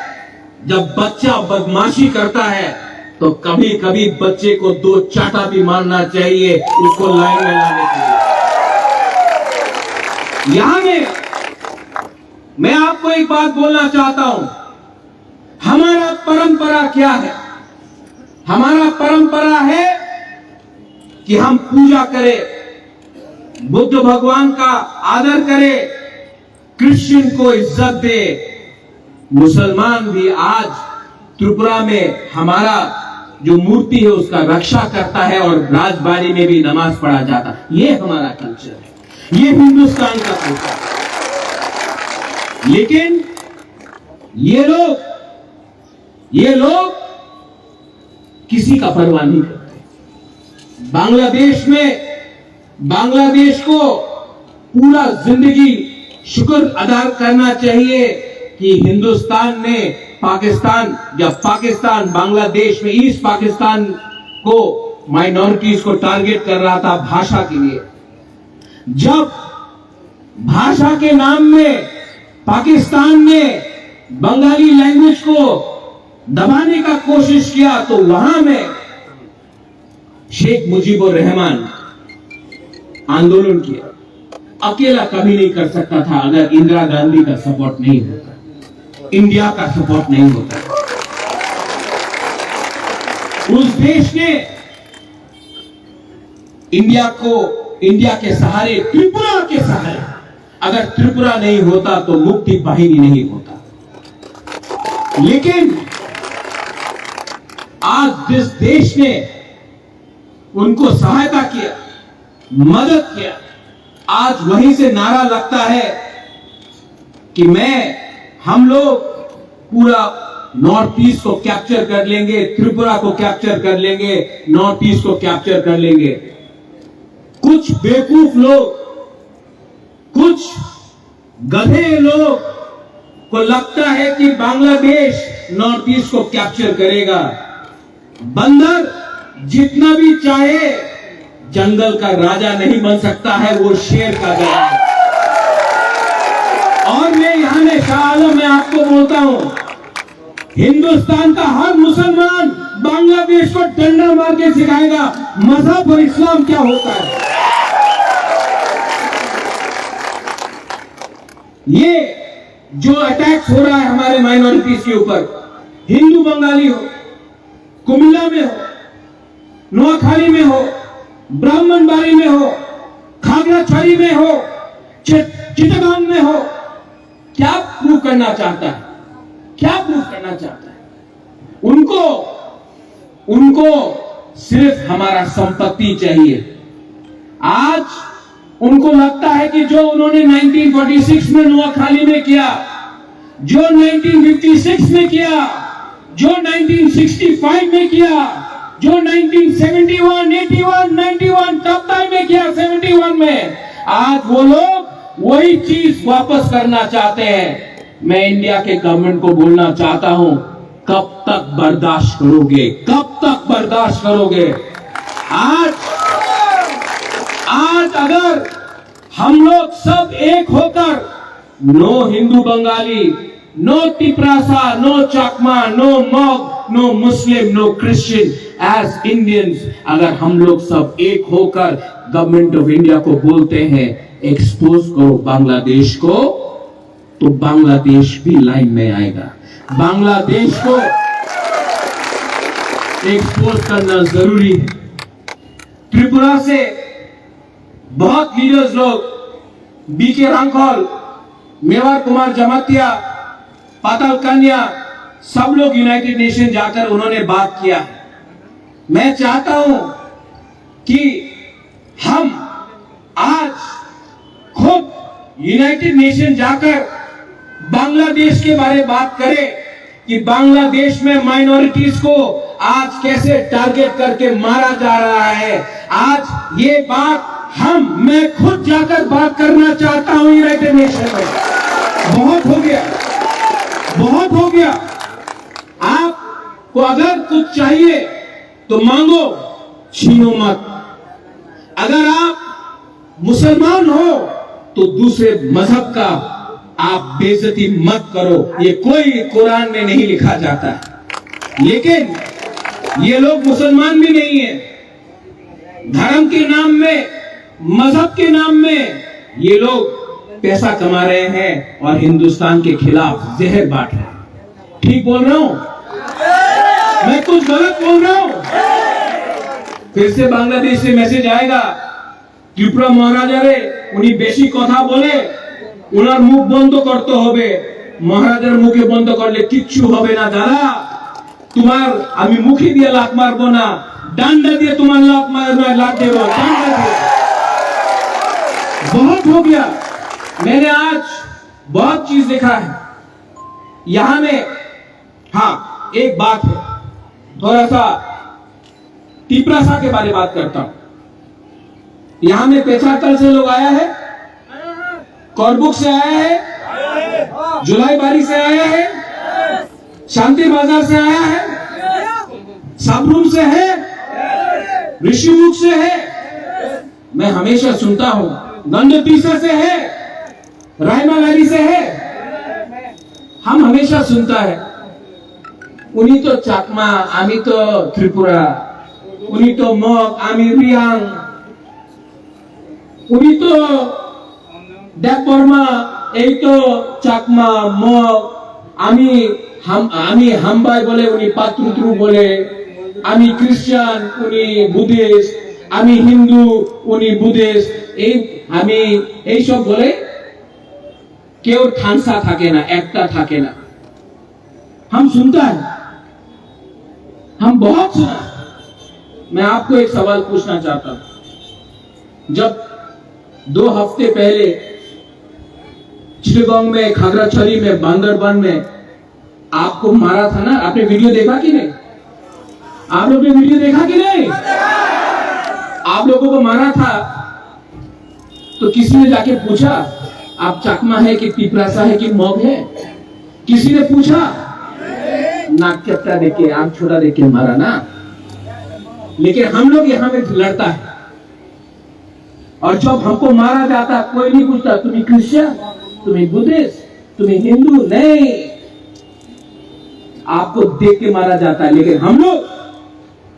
जब बच्चा बदमाशी करता है, तो कभी कभी बच्चे को दो चाटा भी मारना चाहिए, उसको लाइन में लाने के लिए। यहाँ में मैं आपको एक बात बोलना चाहता हूं, हमारा परंपरा क्या है? हमारा परंपरा है कि हम पूजा करें, बुद्ध भगवान का आदर करें, क्रिश्चियन को इज्जत दे, मुसलमान भी आज त्रिपुरा में हमारा जो मूर्ति है उसका रक्षा करता है और राजबाड़ी में भी नमाज पढ़ा जाता है। ये हमारा कल्चर है, ये हिंदुस्तान का कल्चर है। लेकिन ये लोग, ये लोग किसी का परवाह नहीं करते। बांग्लादेश में, बांग्लादेश को पूरा जिंदगी शुक्र अदा करना चाहिए कि हिंदुस्तान ने पाकिस्तान, जब पाकिस्तान बांग्लादेश में ईस्ट पाकिस्तान को, माइनॉरिटीज को टारगेट कर रहा था भाषा के लिए, जब भाषा के नाम में पाकिस्तान ने बंगाली लैंग्वेज को दबाने का कोशिश किया, तो वहां में शेख मुजीबुर रहमान आंदोलन किया। अकेला कभी नहीं कर सकता था अगर इंदिरा गांधी का सपोर्ट नहीं होता, इंडिया का सपोर्ट नहीं होता। उस देश ने इंडिया को, इंडिया के सहारे, त्रिपुरा के सहारे, अगर त्रिपुरा नहीं होता तो मुक्ति वाहिनी नहीं होता। लेकिन आज जिस देश ने उनको सहायता किया, मदद किया, आज वहीं से नारा लगता है कि मैं, हम लोग पूरा नॉर्थ ईस्ट को कैप्चर कर लेंगे, त्रिपुरा को कैप्चर कर लेंगे, नॉर्थ ईस्ट को कैप्चर कर लेंगे। कुछ बेवकूफ लोग, कुछ गधे लोग को लगता है कि बांग्लादेश नॉर्थ ईस्ट को कैप्चर करेगा। बंदर जितना भी चाहे जंगल का राजा नहीं बन सकता है, वो शेर का राजा है। और मैं यहाँ में शाह आलम, मैं आपको बोलता हूँ, हिंदुस्तान का हर मुसलमान बांग्लादेश को डंडा मार के सिखाएगा मजहब और इस्लाम क्या होता है। ये जो अटैक्स हो रहा है हमारे माइनॉरिटीज के ऊपर, हिंदू बंगाली हो, कुमिल्ला में हो, नोआखाली में हो, ब्राह्मणबाड़ी में हो, खागड़ाछड़ी में हो, चित-, चिटागांग में हो, क्या प्रूव करना चाहता है? क्या प्रूव करना चाहता है? उनको, उनको सिर्फ हमारा संपत्ति चाहिए। आज उनको लगता है कि जो उन्होंने नाइनटीन फ़ोर्टी सिक्स में नोआखाली में किया, जो नाइनटीन फ़िफ़्टी सिक्स में किया, जो नाइनटीन सिक्सटी फ़ाइव में किया, जो nineteen seventy one, eighty one, ninety one, तब टाइम में किया, सेवेंटी वन में, आज वो लोग वही चीज वापस करना चाहते हैं। मैं इंडिया के गवर्नमेंट को बोलना चाहता हूं, कब तक बर्दाश्त करोगे, कब तक बर्दाश्त करोगे? आज, आज अगर हम लोग सब एक होकर, no Hindu Bengali, no Tiprasa, no Chakma, no Mog, no Muslim, no Christian, as Indians, अगर हम लोग सब एक होकर गवर्नमेंट ऑफ इंडिया को बोलते हैं, एक्सपोज करो बांग्लादेश को, तो बांग्लादेश भी लाइन में आएगा। बांग्लादेश को एक्सपोज करना जरूरी है। त्रिपुरा से बहुत लीडर्स लोग, बीके रांखल, मेवार कुमार जमातिया, पाताल कन्या, सब लोग यूनाइटेड नेशन जाकर उन्होंने बात किया। मैं चाहता हूं कि हम आज खुद यूनाइटेड नेशन जाकर बांग्लादेश के बारे बात करें कि बांग्लादेश में माइनॉरिटीज को आज कैसे टारगेट करके मारा जा रहा है। आज ये बात हम, मैं खुद जाकर बात करना चाहता हूं यूनाइटेड नेशन में। बहुत हो गया, बहुत हो गया। आपको अगर कुछ चाहिए तो मांगो, छीनो मत। अगर आप मुसलमान हो तो दूसरे मजहब का आप बेइज्जती मत करो। ये कोई कुरान में नहीं लिखा जाता है। लेकिन ये लोग मुसलमान भी नहीं है। धर्म के नाम में, मजहब के नाम में ये लोग पैसा कमा रहे हैं और हिंदुस्तान के खिलाफ जहर बांट रहे हैं। ठीक बोल रहा हूं? मैं कुछ गलत बोल रहा हूं? फिर से बांग्लादेश से मैसेज आएगा, ত্রিপুরা মহারাজারে, উনি বেশি কথা বলে, ওনার মুখ বন্ধ করতে হবে। মহারাজার মুখে বন্ধ করলে কিচ্ছু হবে না। দাদা, তোমার আমি মুখে দিয়ে লাত মারবো না, ডান্ডা দিয়ে তোমার লাত মারবো, লাত দেবো, ডান্ডা দিয়ে। बहुत हो गया। मैंने आज बहुत चीज देखा है। यहाँ में, हाँ, एक बात है, थोड़ा सा तिपरासा के बारे में बात करता हूँ। यहाँ में पेचारताल से लोग आया है, करबुक से आया है, जुलाईबारी से आया है, शांति बाजार से आया है, साबरुम से है, ऋषिमुख से है। मैं हमेशा सुनता हूँ, गंडतीसा से है, रायमालारी से है। हम हमेशा सुनता है, उनी तो चाकमा, आमी तो त्रिपुरा, उनी तो मग, आमी रियांग, उनी तो देबबर्मा, এই তো চাকমা, মগ, আমি হাম-, আমি হাম্বাই বলে, উনি পাত্রুত্রু বলে, আমি খ্রিস্টান, উনি বুদ্ধিস্ট, আমি হিন্দু, উনি বুদ্ধিস্ট, এই আমি এইসব বলে। কেউ থানসা থাকে না, একটা থাকে না। हम सुनता है, हम बहुत सुना। मैं आपको एक सवाल पूछना चाहता हूं, जब दो हफ्ते पहले चिटगांव में, खागराछड़ी में, बांदरबान में आपको मारा था ना, आपने वीडियो देखा कि नहीं? आप लोग ने वीडियो देखा कि नहीं? आप लोगों को मारा था तो किसी ने जाके पूछा, आप चकमा है कि तिपरासा है कि मग है? किसी ने पूछा? नाक चपटा देके, आंख छोटा देके मारा ना। लेकिन हम लोग यहाँ में लड़ता है। और जब हमको मारा जाता, कोई नहीं पूछता, तुम्हें क्रिश्चियन, तुम्हें बुद्धिस्ट, तुम्हें हिंदू, नहीं। आपको देख के मारा जाता है, लेकिन हम लोग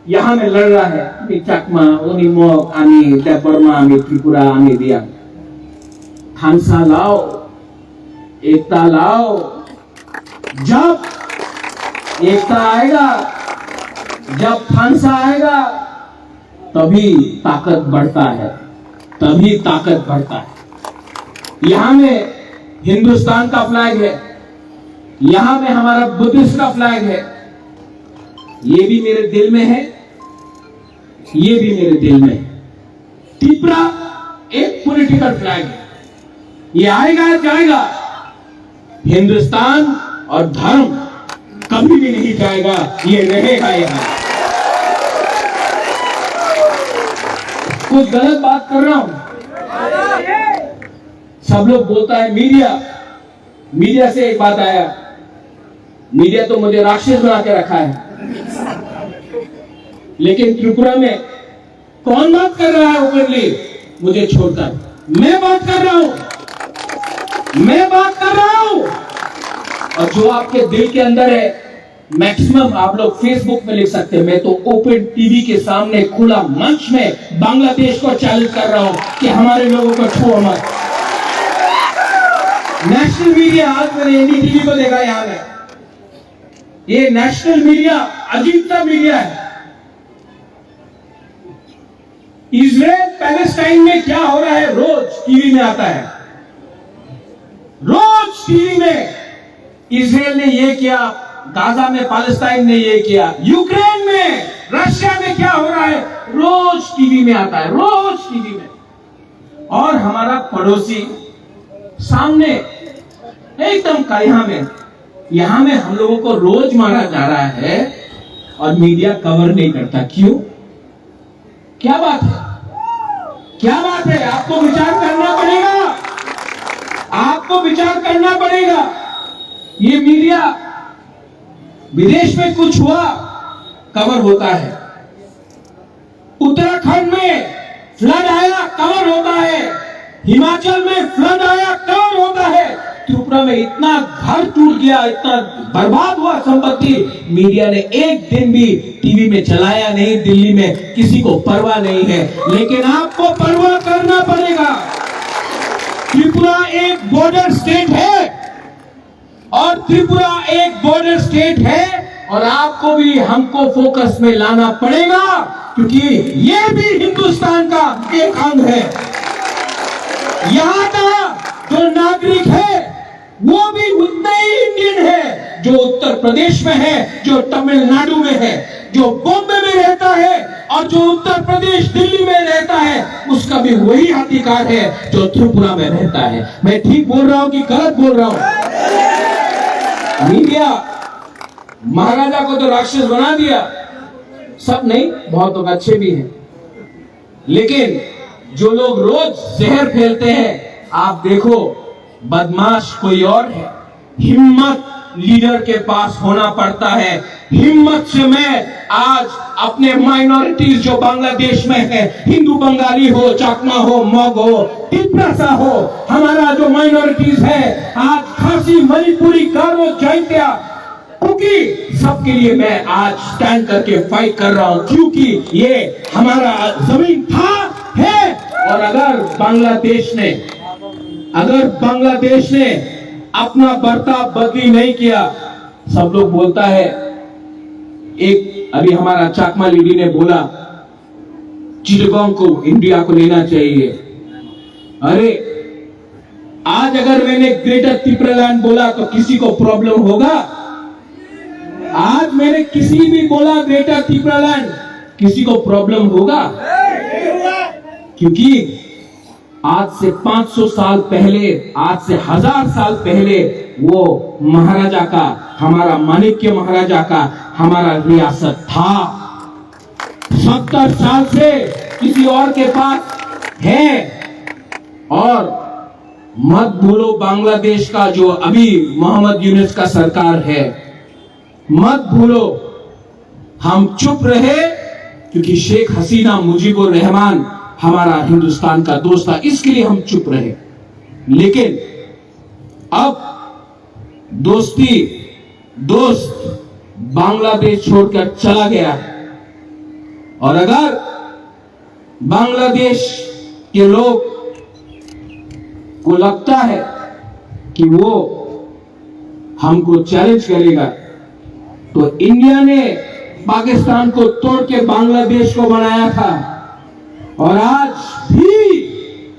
यहाँ में लड़ रहा है। তুমি চাকমা, উনি মগ, আমি দেববর্মা, আমি ত্রিপুরা, আমি রিয়াং। थानसा लाओ, एकता लाओ। जब एकता आएगा, जब थानसा आएगा, तभी ताकत बढ़ता है, तभी ताकत बढ़ता है। यहाँ में हिंदुस्तान का फ्लैग है, यहाँ में हमारा बुद्धिस्ट का फ्लैग है। ये भी मेरे दिल में है, ये भी मेरे दिल में है। तिपरा एक पॉलिटिकल फ्लैग है, ये आएगा जाएगा, हिंदुस्तान और धर्म कभी भी नहीं जाएगा, ये रहेगा यहाँ। कुछ गलत बात कर रहा हूं? सब लोग बोलता है मीडिया, मीडिया से एक बात आया, मीडिया तो मुझे राक्षस बना के रखा है, लेकिन त्रिपुरा में कौन बात कर रहा है ओपनली मुझे छोड़कर? मैं बात कर रहा हूं, मैं बात कर रहा हूं। और जो आपके दिल के अंदर है, मैक्सिमम आप लोग फेसबुक में लिख सकते हैं। मैं तो ओपन टीवी के सामने खुला मंच में बांग्लादेश को चैलेंज कर रहा हूं कि हमारे लोगों को छुओ मत। नेशनल मीडिया, आज मैंने एनडीटीवी को देखा यहाँ में, ये नेशनल मीडिया, अजीब सा मीडिया है। इसराइल पैलेस्टाइन में क्या हो रहा है रोज टीवी में आता है, रोज टीवी में इसराइल ने ये किया, गाजा में पैलेस्टाइन ने ये किया, यूक्रेन में, रशिया में क्या हो रहा है, रोज टीवी में आता है, रोज टीवी में। और हमारा पड़ोसी सामने एकदम करिहा में, यहाँ में हम लोगों को रोज मारा जा रहा है और मीडिया कवर नहीं करता। क्यों? क्या बात है? क्या बात है? आपको विचार करना पड़ेगा, आपको विचार करना पड़ेगा। ये मीडिया, विदेश में कुछ हुआ, कवर होता है। उत्तराखंड में फ्लड आया, कवर होता है। हिमाचल में फ्लड आया, कवर होता है। त्रिपुरा में इतना घर टूट गया, इतना बर्बाद हुआ संपत्ति, मीडिया ने एक दिन भी टीवी में चलाया नहीं। दिल्ली में किसी को परवाह नहीं है, लेकिन आपको परवाह करना पड़ेगा। त्रिपुरा एक बॉर्डर स्टेट है और त्रिपुरा एक बॉर्डर स्टेट है, और आपको भी हमको फोकस में लाना पड़ेगा, क्योंकि ये भी हिंदुस्तान का एक अंग है। यहाँ का जो नागरिक है, वो भी उतना ही इंडियन है जो उत्तर प्रदेश में है, जो तमिलनाडु में है, जो बॉम्बे में रहता है और जो उत्तर प्रदेश दिल्ली में रहता है, उसका भी वही अधिकार है जो त्रिपुरा में रहता है। मैं ठीक बोल रहा हूं कि गलत बोल रहा हूं? मीडिया महाराजा को तो राक्षस बना दिया, सब नहीं, बहुत लोग अच्छे भी हैं, लेकिन जो लोग रोज जहर फैलते हैं, आप देखो, बदमाश कोई और है। हिम्मत लीडर के पास होना पड़ता है। हिम्मत से मैं आज अपने माइनॉरिटीज जो बांग्लादेश में है, हिंदू बंगाली हो, चाकमा हो, मग हो, तिपरासा हो, हमारा जो माइनॉरिटीज है, आज खासी, मणिपुरी, गारो, जैंतिया, कुकी, सबके लिए मैं आज स्टैंड करके फाइट कर रहा हूं, क्योंकि ये हमारा जमीन था, है। और अगर बांग्लादेश ने, अगर बांग्लादेश ने अपना बर्ताव बदली नहीं किया, सब लोग बोलता है, एक अभी हमारा चाकमा लेडी ने बोला, चिटगोंग को इंडिया को लेना चाहिए। अरे, आज अगर मैंने ग्रेटर तिपरालैंड बोला तो किसी को प्रॉब्लम होगा? आज मैंने किसी भी बोला ग्रेटर तिपरालैंड, किसी को प्रॉब्लम होगा? क्योंकि आज से पाँच सौ साल पहले, आज से हजार साल पहले वो महाराजा का, हमारा माणिक्य महाराजा का हमारा रियासत था। सत्तर साल से किसी और के पास है। और मत भूलो बांग्लादेश का जो अभी मोहम्मद यूनुस का सरकार है, मत भूलो, हम चुप रहे क्योंकि शेख हसीना मुजीबुर रहमान हमारा हिंदुस्तान का दोस्त था, इसके लिए हम चुप रहे। लेकिन अब दोस्ती, दोस्त बांग्लादेश छोड़कर चला गया है। और अगर बांग्लादेश के लोग को लगता है कि वो हमको चैलेंज करेगा, तो इंडिया ने पाकिस्तान को तोड़ के बांग्लादेश को बनाया था। और आज भी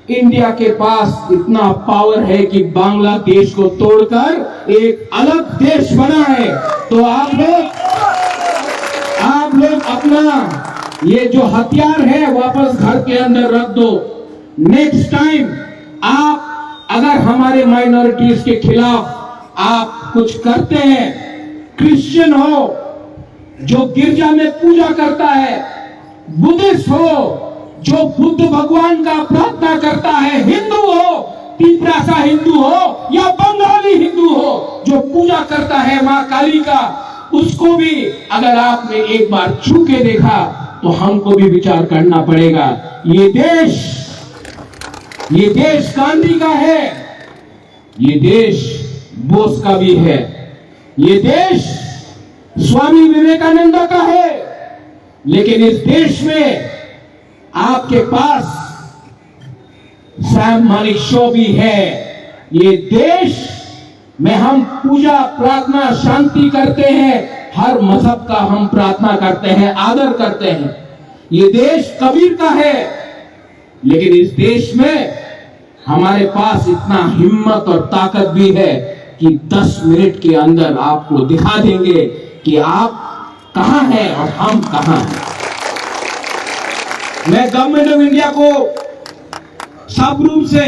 इंडिया के पास इतना पावर है कि बांग्लादेश को तोड़कर एक अलग देश बनाए। तो आप लोग, आप लोग अपना ये जो हथियार है, वापस घर के अंदर रख दो। नेक्स्ट टाइम आप अगर हमारे माइनॉरिटीज के खिलाफ आप कुछ करते हैं, क्रिश्चियन हो जो गिरजा में पूजा करता है, बुद्धिस्ट हो जो बुद्ध भगवान का प्रार्थना करता है, हिंदू हो, तिपरासा हिंदू हो या बंगाली हिंदू हो जो पूजा करता है माँ काली का, उसको भी अगर आपने एक बार छू के देखा तो हमको भी विचार करना पड़ेगा। ये देश, ये देश गांधी का है, ये देश बोस का भी है, ये देश स्वामी विवेकानंद का है, लेकिन इस देश में आपके पास सैम मानिक शो भी है। ये देश में हम पूजा, प्रार्थना, शांति करते हैं, हर मजहब का हम प्रार्थना करते हैं, आदर करते हैं। ये देश कबीर का है, लेकिन इस देश में हमारे पास इतना हिम्मत और ताकत भी है कि दस मिनट के अंदर आपको दिखा देंगे कि आप कहाँ हैं और हम कहाँ हैं। मैं गवर्नमेंट ऑफ इंडिया को साफ रूप से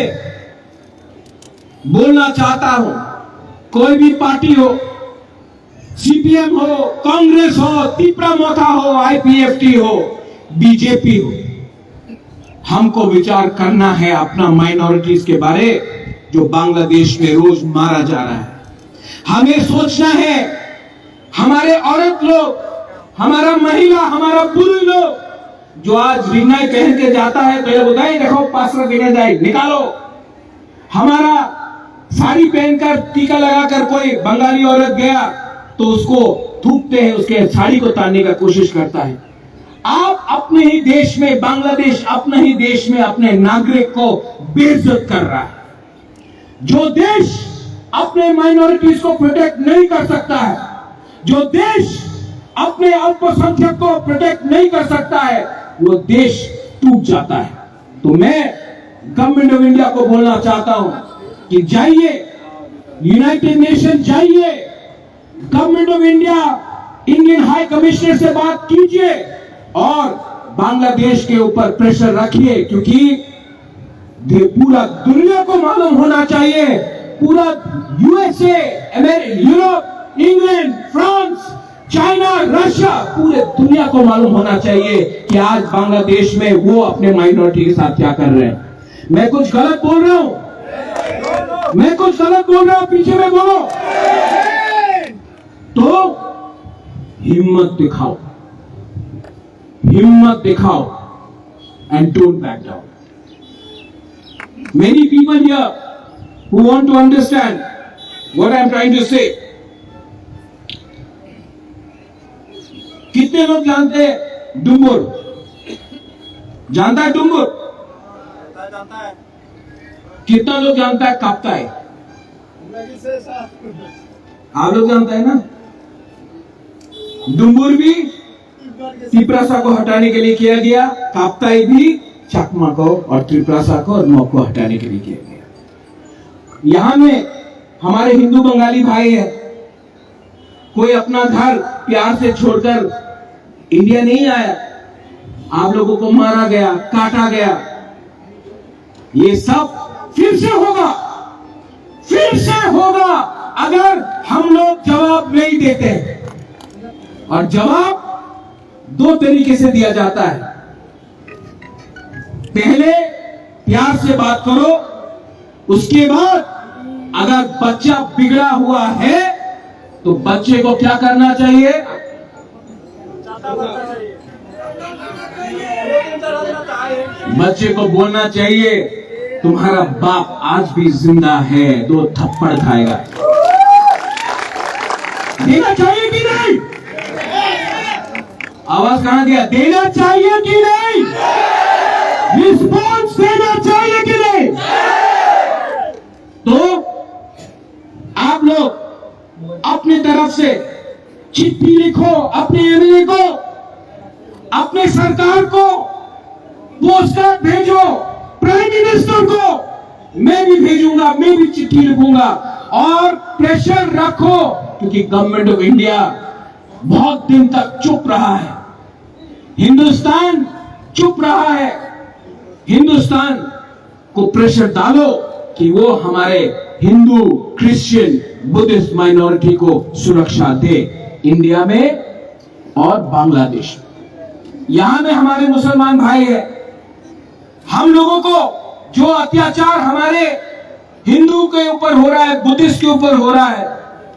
बोलना चाहता हूं, कोई भी पार्टी हो, सीपीएम हो, कांग्रेस हो, तिपरा मोथा हो, आईपीएफटी हो, बीजेपी हो, हमको विचार करना है अपना माइनॉरिटीज के बारे जो बांग्लादेश में रोज मारा जा रहा है। हमें सोचना है, हमारे औरत लोग, हमारा महिला, हमारा पुरुष लोग जो आज रिंगाई पहन के जाता है तो ये बताइए, देखो पास्टर गिने जाए, निकालो। हमारा साड़ी पहनकर टीका लगाकर कोई बंगाली औरत गया तो उसको थूकते हैं, उसके साड़ी को तानने का कोशिश करता है। आप अपने ही देश में, बांग्लादेश अपने ही देश में अपने नागरिक को बेइज्जत कर रहा है। जो देश अपने माइनॉरिटीज को प्रोटेक्ट नहीं कर सकता है, जो देश अपने अल्पसंख्यक को प्रोटेक्ट नहीं कर सकता है, वो देश टूट जाता है। तो मैं गवर्नमेंट ऑफ इंडिया को बोलना चाहता हूं कि जाइए, यूनाइटेड नेशन जाइए, government of India, Indian high commissioner से बात कीजिए और बांग्लादेश के ऊपर प्रेशर रखिए, क्योंकि ये पूरा दुनिया को मालूम होना चाहिए, पूरा यूएसए, अमेरि-, Europe, England, France, China, Russia, पूरे दुनिया को मालूम होना चाहिए कि आज बांग्लादेश में वो अपने माइनॉरिटी के साथ क्या कर रहे हैं। मैं कुछ गलत बोल रहा हूं? मैं कुछ गलत बोल रहा हूं? पीछे में बोलो। तो हिम्मत दिखाओ, हिम्मत दिखाओ, and don't back down. Many people here who want to understand what I am trying to say. कितने लोग जानते हैं डुम्बुर? जानता है डुम्बुर? कितना लोग जानता है काप्ताई? आप लोग जानता है ना? डुम्बुर भी तिपरासा को हटाने के लिए किया गया, काप्ताई भी चकमा को और तिपरासा को और मग को हटाने के लिए किया गया। यहाँ में हमारे हिंदू बंगाली भाई हैं, कोई अपना घर प्यार से छोड़कर इंडिया नहीं आया। आप लोगों को मारा गया, काटा गया। ये सब फिर से होगा, फिर से होगा अगर हम लोग जवाब नहीं देते। और जवाब दो तरीके से दिया जाता है। पहले प्यार से बात करो, उसके बाद अगर बच्चा बिगड़ा हुआ है तो बच्चे को क्या करना चाहिए? बच्चे को बोलना चाहिए, तुम्हारा बाप आज भी जिंदा है, दो थप्पड़ खाएगा। देना चाहिए कि नहीं? आवाज कहां गया? देना चाहिए कि नहीं? रिस्पॉन्स देना चाहिए कि नहीं? तो आप लोग अपनी तरफ से चिट्ठी लिखो अपने एमएलए को, अपने सरकार को, पोस्टकार्ड भेजो प्राइम मिनिस्टर को। मैं भी भेजूंगा, मैं भी चिट्ठी लिखूंगा। और प्रेशर रखो, क्योंकि गवर्नमेंट ऑफ इंडिया बहुत दिन तक चुप रहा है। हिंदुस्तान चुप रहा है। हिंदुस्तान को प्रेशर डालो कि वो हमारे हिंदू, क्रिश्चियन, बुद्धिस्ट माइनॉरिटी को सुरक्षा दे, इंडिया में और बांग्लादेश में। यहाँ में हमारे मुसलमान भाई है, हम लोगों को जो अत्याचार हमारे हिंदू के ऊपर हो रहा है, बुद्धिस्ट के ऊपर हो रहा है,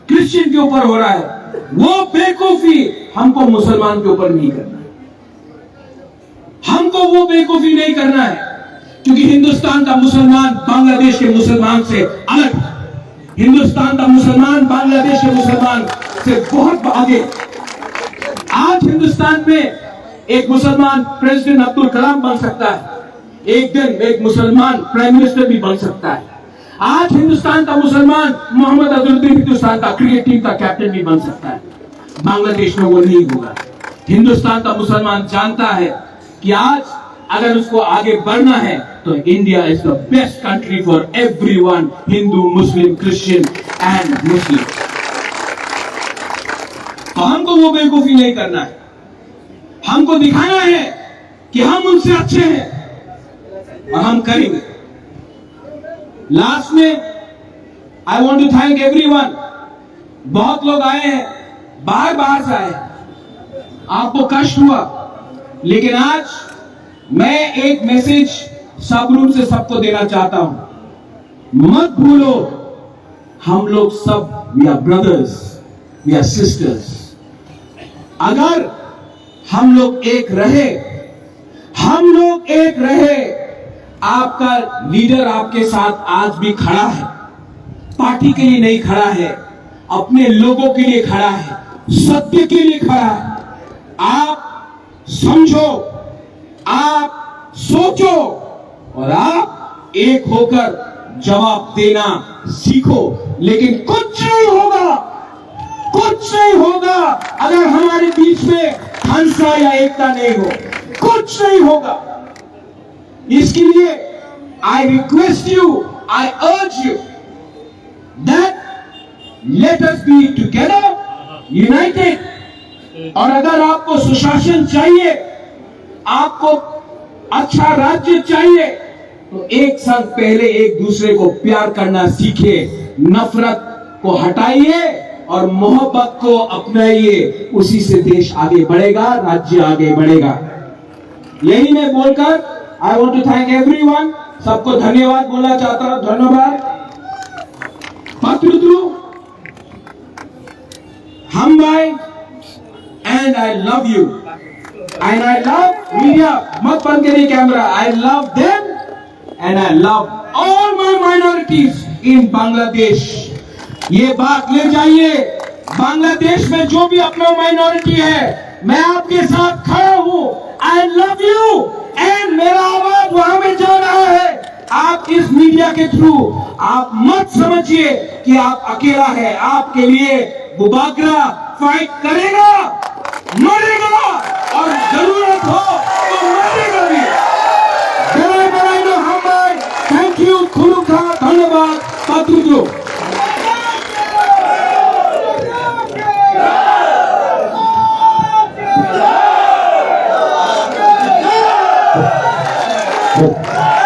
क्रिश्चियन के ऊपर हो रहा है, वो बेवकूफी हमको मुसलमान के ऊपर नहीं करना है। हमको वो बेवकूफी नहीं करना है, क्योंकि हिंदुस्तान का मुसलमान बांग्लादेश के मुसलमान से अलग है। हिंदुस्तान का मुसलमान बांग्लादेश के मुसलमान से बहुत आगे। आज हिंदुस्तान में एक मुसलमान प्रेसिडेंट अब्दुल कलाम बन सकता है, एक दिन एक मुसलमान प्राइम मिनिस्टर भी बन सकता है। आज हिंदुस्तान का मुसलमान मोहम्मद अजहरुद्दीन हिंदुस्तान का क्रिकेट टीम का कैप्टन भी बन सकता है। बांग्लादेश में वो नहीं होगा। हिंदुस्तान का मुसलमान जानता है कि आज अगर उसको आगे बढ़ना है तो India is the best country for everyone, Hindu, Muslim, Christian and Muslim। तो हमको वो बेवकूफी नहीं करना है। हमको दिखाना है कि हम उनसे अच्छे हैं और हम करेंगे। लास्ट में I want to thank everyone. बहुत लोग आए हैं, बाहर बाहर से आए हैं, आपको कष्ट हुआ, लेकिन आज मैं एक मैसेज सब रूम से सबको देना चाहता हूं। मत भूलो, हम लोग सब we are brothers, we are sisters। अगर हम लोग एक रहे, हम लोग एक रहे, आपका लीडर आपके साथ आज भी खड़ा है, पार्टी के लिए नहीं खड़ा है, अपने लोगों के लिए खड़ा है, सत्य के लिए खड़ा है। आप समझो, आप सोचो और आप एक होकर जवाब देना सीखो। लेकिन कुछ नहीं होगा, कुछ नहीं होगा अगर हमारे बीच में हंसा या एकता नहीं हो, कुछ नहीं होगा। इसके लिए I request you, I urge you that let us be together, united। और अगर आपको सुशासन चाहिए, आपको अच्छा राज्य चाहिए, तो एक साल पहले एक दूसरे को प्यार करना सीखिए, नफरत को हटाइए और मोहब्बत को अपनाइए। उसी से देश आगे बढ़ेगा, राज्य आगे बढ़ेगा। यही मैं बोलकर I want to thank everyone, सबको धन्यवाद बोलना चाहता हूँ। धन्यवाद। Patrutru, Hambai, and I love you। And I love media, मत बंद करिए camera. I love them and I love all my minorities in Bangladesh। ये बात ले जाइए, बांग्लादेश में जो भी अपना माइनॉरिटी है, मैं आपके साथ खड़ा हूँ। I love you and मेरा आवाज वहां में जा रहा है। आप इस मीडिया के थ्रू आप मत समझिए कि आप अकेला है। आपके लिए बुबागरा फाइट करेगा, मरेगा और जरूरत हो तो मरेगा भी। Belai belai no hambai, thank you, khulumkha, dhanyabad, Patrutru.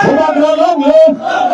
Bubagra long live!